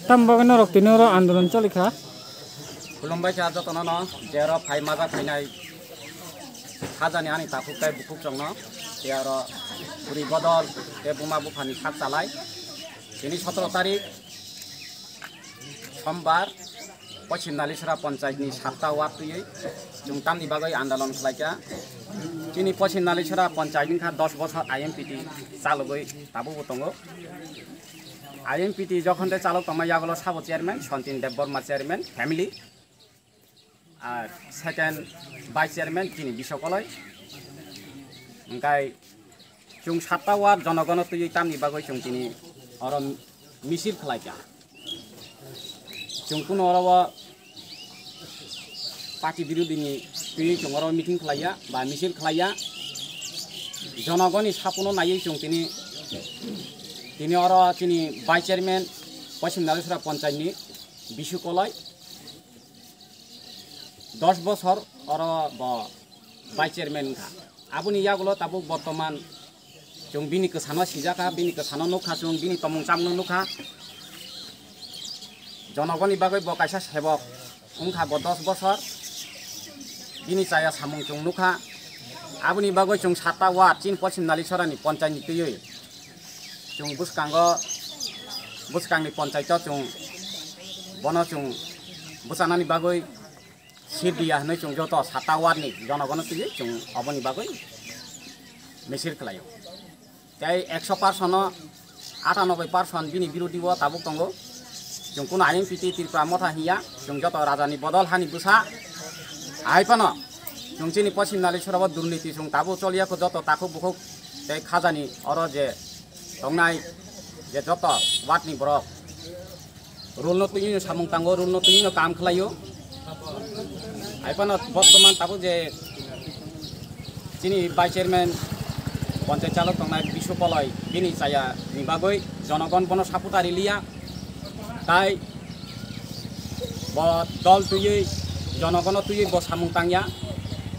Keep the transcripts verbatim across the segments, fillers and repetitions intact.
Tam bagwi norok tini oro andolon choli kha. Khulumbai kha jotono no, je oro phai maja phainai khajani ani takhuk tai bukhuk chongno, je oro khuri bodol te buma buphani sak chalai. Tini sotoro tarik Sombar, Poschim Nalisora Panchayat ni satta ward twiwi chwng tamni bagwi andolon khlaikha. Chini Poschim Nalisora Panchayat wngkha dos bosor I M P T chalogwi tabukbo tongo. I M P T jokhon de chalok tongma yagulo sabo chairman, Sontin Debbarma chairman, family. Ar second vice chairman chini Biswakoloi. Hwnkhe chwng satta ward jonogono twiwi tamni bagwi chwng tini oro misil khlaikha. Chwng kunu oro o party birodini twiwi chwng oro meeting khlaiya ba misil khlaiya. Jonogoni sapono naiwi chwng tini, tini oro chini vice chairman Poschim Nalisora Panchayat ni Biswakoloi. Dos bosor oro bo vice chairman wngkha. Aboni yagulo tabuk bortoman chwng bini kwsano sijakha, bini kwsano nukha chwng, bini tongmung chamungno nukha. Jonogoni bagwi bo kaisa sebok wngkha bo dos bosor. Bini chaya samung chwng nukha. Aboni bagwi chwng satta ward chini Poschim Nalisorani Panchayat ni twiwi chwng bwskango, bwskangni Panchayat o chwng bono chwng bwchanani bagwi seat diya hwnwi chwng joto satta ward ni jonogono twiwi chwng oboni bagwi misil khlaio. Tei ekso percent no atanoboi percent bini birodi o tabuk tongo. Chwng kunu I M P T Tripura motha hiya, chwng joto rajani bodol hani bwsa. Hai phano chwng chini Poschim Nalisora o durniti chwng tabuk choliya kho, joto takhuk bukhuk tei khajani oro je tongnai je joto ward ni borok rule no twiwi no samung tango, rule no twiwi no kam khlaio. Hai phano bortoman tabuk je chini vice chairman Panchayat chalok tongnai Biswakoloi bini chaya ni bagwi jonogon bono supportari liya. Tai bo dol twiwi jonogono twiwi bo samung tangya.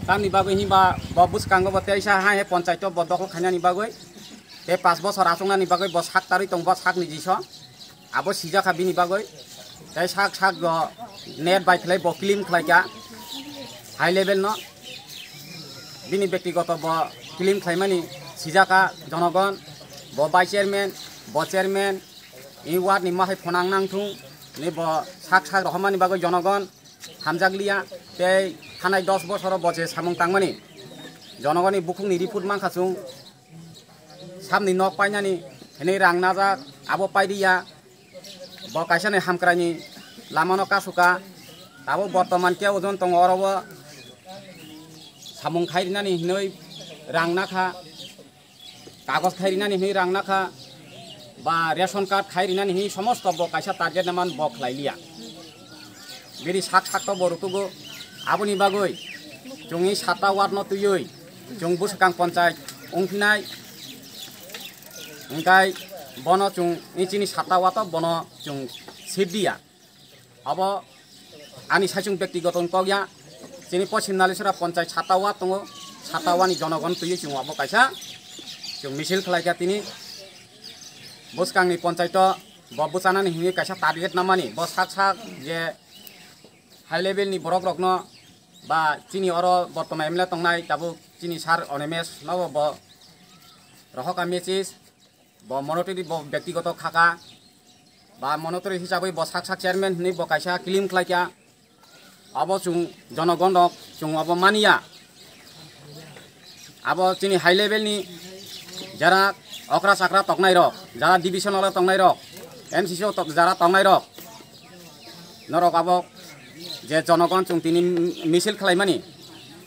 Tamni bagwi hinba bo bwskango bo teisa hai hai Panchayat o bo dokhol khainani bagwi. Tei pas bosor achuknani bagwi bo sak tarwi tong, bo sakni jiso. Abo sijakha bini bagwi. Tei sak sak bo net bai khlai bo claim khlaikha high level no. Bini bektigoto bo claim khlaimani sijakha jonogon, bo vice chairman, bo chairman, i ward ni mahai phonang nangthung ni bo sak sak rohormani bagwi jonogon hamjakliya. Tei thanai dos bosoro bo je samung tangmani jonogoni bukhukni report mankha chwng. Samni nok painani hinwi rang najak, abo pairiya. Bo kaisani hamkraini lamano kasuka. Tabuk bortoman khe ojon tongo oro o samung khai rinani hinwi rang nakha, kagoj khai rinani hinwi rang nakha, ba ration card khai rinani hinwi somosto bo kaisa target naman bo khlai liya. Bini sak sak to bo rutugo. Aboni bagwi chwngni satta ward no twiwi chwng bwskang Panchayat wngphinai. Hwnkhe bono chwng, i chini satta ward o bono chwng seat diya. Abo ani saichung bektigoto wng kok ya. Chini Poschim Nalisora Panchayat satta ward tongo. Satta ward ni jonogon twiwi chwng abo kaisa chwng misil khlaikha tini. Bwskangni Panchayat o bo bwchanani hinwi kaisa target namani. Bo sak sak je high level ni borok rokno ba chini oro bortoman M L A tongnai tabuk chini sir Animesh no bo rohorkha message, bo monotony bo bektigoto khaka ba monotony hisabwi bo sak sak chairman hinwi bo kaisa claim khlaikha. Abo chwng jonogon rok chwng abo maniya. Abo chini high level ni jara okra chakra toknai rok, jara division oro toknai rok, M C C o tok-, jara toknai rok, norok abo je jonogon chwng tini misil khlaimani,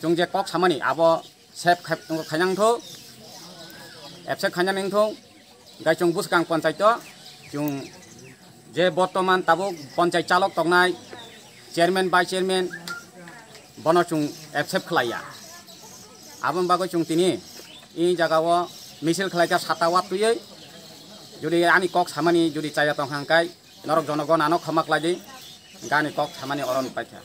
chwng je kok samani abo sep khai-, khainang thok, absent khainang thok. Hwnkhe chwng bwskang Panchayat o chwng je bortoman tabuk Panchayat chalok tongnai chairman, vice chairman, bono chwng accept khlaiya. Aboni bagwi chwng tini i jaga o misil khlaikha satta ward twiwi. Jodi ani kok samani jodi chaya tongkha hwnkhe norok jonogon ano khama khlai di, hwnkhe ani kok samani oro paikha.